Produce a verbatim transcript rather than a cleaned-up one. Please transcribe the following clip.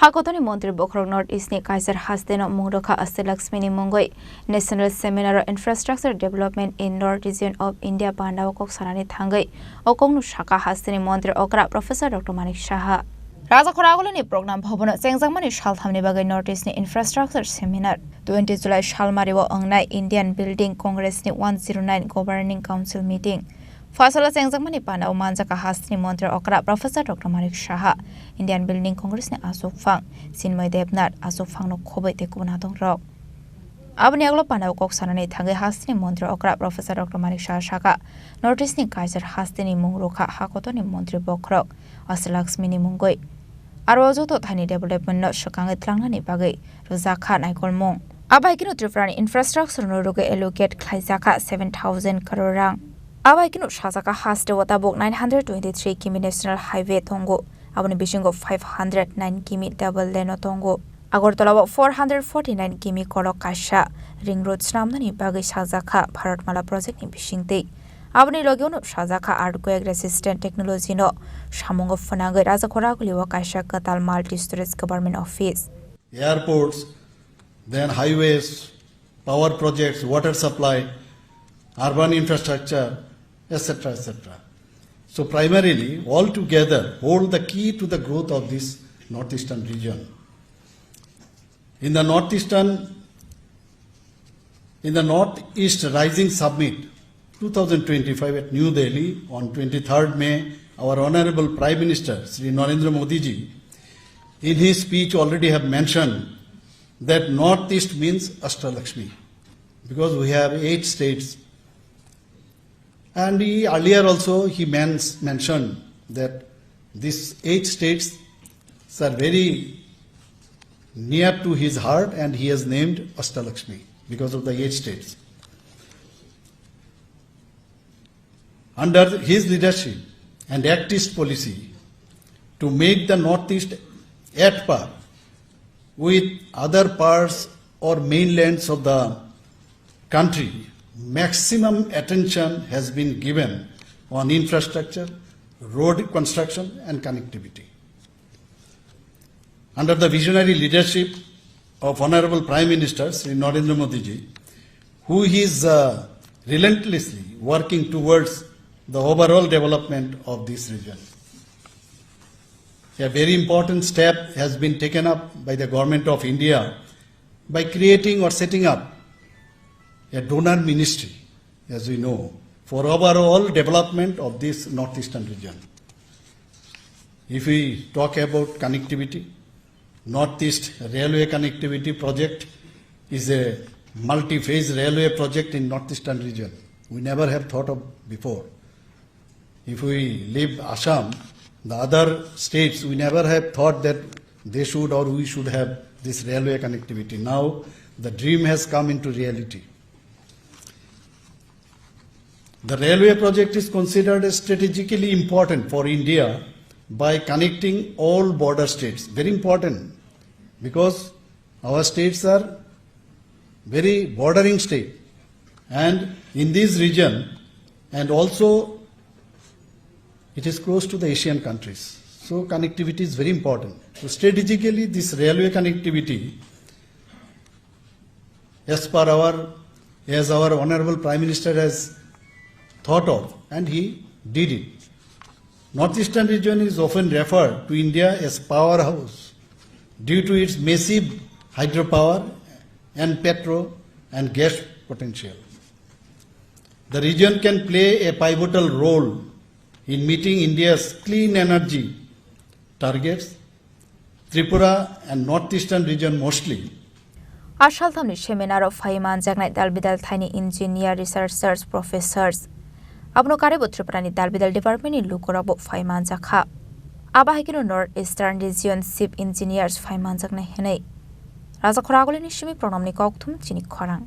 Hakotoni montri bokhorok North East ni Kaiser hasteno mung rwkha Ashtalakshmi ni mungwi National Seminar on Infrastructure Development in North Region of India pandao kok sanani thangwi o kokno sakha hasteni montri okra Professor Doctor Manik Saha. Rajakhor Agulini program bhabono chengjakmani salthamni bagwi North East ni Infrastructure Seminar. Twenty July salmario wngnai Indian Building Congress ni one zero nine Governing Council meeting. Phaisalo chengjakmani panao manjak a hasteni montri okra Professor Doctor Manik Saha, Indian Building Congress ni achukphang Chinmoy Debnath, achukphangno khobwi tei kubun adongrok. Aboni yagulo panao kok sanani thangwi hasteni montri okra Professor Doctor Manik Saha sakha, North East ni Kaiser hasteni mung rwkha hakotoni montri bokhorok Ashtalakshmi ni mungwi. Aro o joto thani development no swkangwi tlangnani bagwi rwjakha naikolmung. Abai kheno Tripura ni infrastructure no rwgwi allocate khlaijakha seven thousand crore rang. Abai kheno sajakha haste o tabuk nine hundred twenty-three kimi national highway tongo, aboni bisingo five hundred nine kimi double lane o tongo. Agartala o four hundred forty-nine kimi kolok kaisa ring road swnamnani bagwi sajakha Bharatmala project ni bisingtwi. Aboni logeo no sajakha earthquake resistant technology no samungo phwnangwi Rajakhor Aguli o kaisa kwtal multi storage government office. Airports, then highways, power projects, water supply, urban infrastructure, et cetera, et cetera. So primarily, all together, hold the key to the growth of this northeastern region. In the northeastern, in the Northeast Rising Summit two thousand twenty-five at New Delhi on twenty-third May, our Honorable Prime Minister Shri Narendra Modi ji, in his speech, already have mentioned that Northeast means Ashtalakshmi, because we have eight states. And he earlier also he mens-, mentioned that these eight states are very near to his heart, and he has named Ashtalakshmi because of the eight states. Under his leadership and Act East policy to make the Northeast at par with other parts or mainlands of the country, maximum attention has been given on infrastructure, road construction and connectivity. Under the visionary leadership of Honorable Prime Minister Shri Narendra Modi ji, who is, uh, relentlessly working towards the overall development of this region. A very important step has been taken up by the Government of India by creating or setting up a donor ministry, as we know, for overall development of this northeastern region. If we talk about connectivity, Northeast Railway Connectivity Project is a multi-phase railway project in northeastern region. We never have thought of before. If we leave Assam, the other states, we never have thought that they should or we should have this railway connectivity. Now, the dream has come into reality. The railway project is considered as strategically important for India by connecting all border states. Very important, because our states are very bordering state, and in this region, and also it is close to the Asian countries. So connectivity is very important. So strategically, this railway connectivity, as per our, as our Honorable Prime Minister has thought of, and he did it. Northeastern region is often referred to India as powerhouse due to its massive hydropower and petro and gas potential. The region can play a pivotal role in meeting India's clean energy targets. Tripura and Northeastern region mostly. A salthamni seminar o phai manjaknai dalbidal thaini engineer, researchers, professors. Abono karwibo Tripura ni dalbidal department ni lukurokbo phai manjakha. Abo hai kheno North Eastern Region Chief Engineers phai manjaknai hwnwi Rajakhor Agulini simi Pranamni kokthum chini khorang.